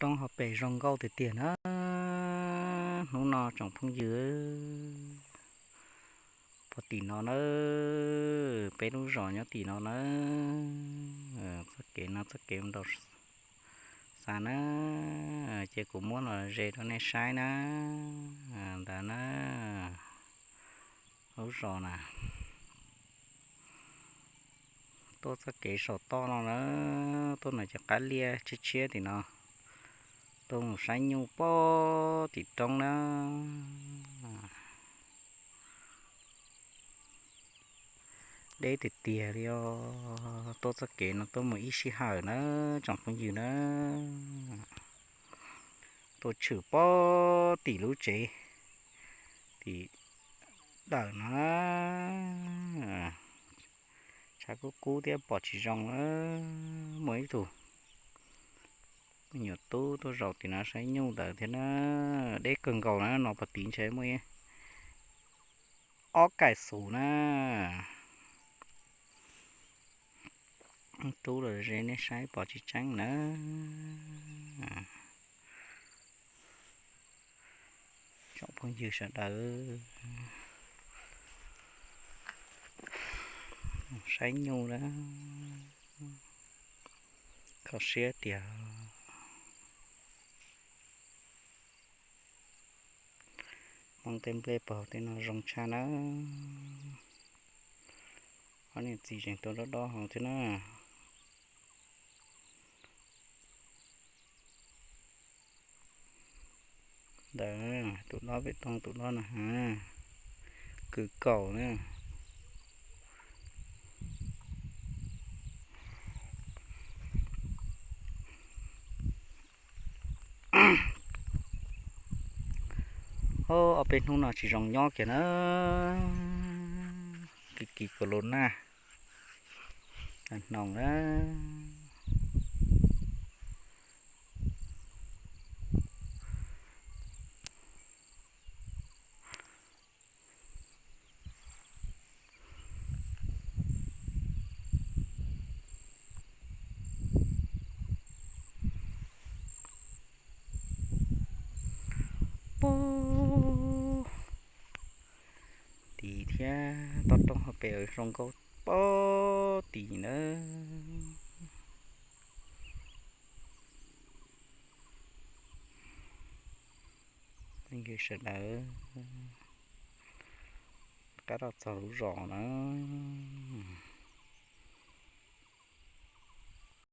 Roob hauv pes zoo nkauj tiag tiag na. Hnub no tsoom phooj ywg, pog tim no na, peb lub zos nyob tim no na. Txoj kev no txoj kev mus rau xa na, ces kuv muab los ze rau nej saib na. Ntawd na, lub zos na, tuaj txoj kev saum toj no na, tuaj no cov qab liaj tshiab tshiab tim no, tuaj mus saib nyuj pog tim roob na. Deb tiag tiag li os. Tuaj txoj kev no tuaj mus ib sij hawm na, tsoom phooj ywg na. Tuaj tshwm pog tim lub tsev, tim dawm no, tshav kub kub thiab pom tsis zoo na. Muaj ib tug me nyuam tub tuaj zaum tim no saib nyuj ntawd thiab na. Deb kawg nkaus na, no pog tim ntshe muaj ib ob kaim xus na. Tub los ze nej saib pom tsis tseeb na. Tsoom phooj ywg sawv daws, saib nyuj na, kho siab tiag. Hmoob tej nplej pog tej no zoo tshaj na. Ob niam txiv tseem tuaj dob dob hauv thiab na. Ntawd tus dob pem toj tus dob no, kwv kaum na. Ob peb hnub no tsis zoo nyob kiag na, kis kis corona hnoos na. Pog tim thiab, toj roob hauv pes zoo nkauj pog tim na. Phooj ywg sawv daws, rov qab los txog lub zos na.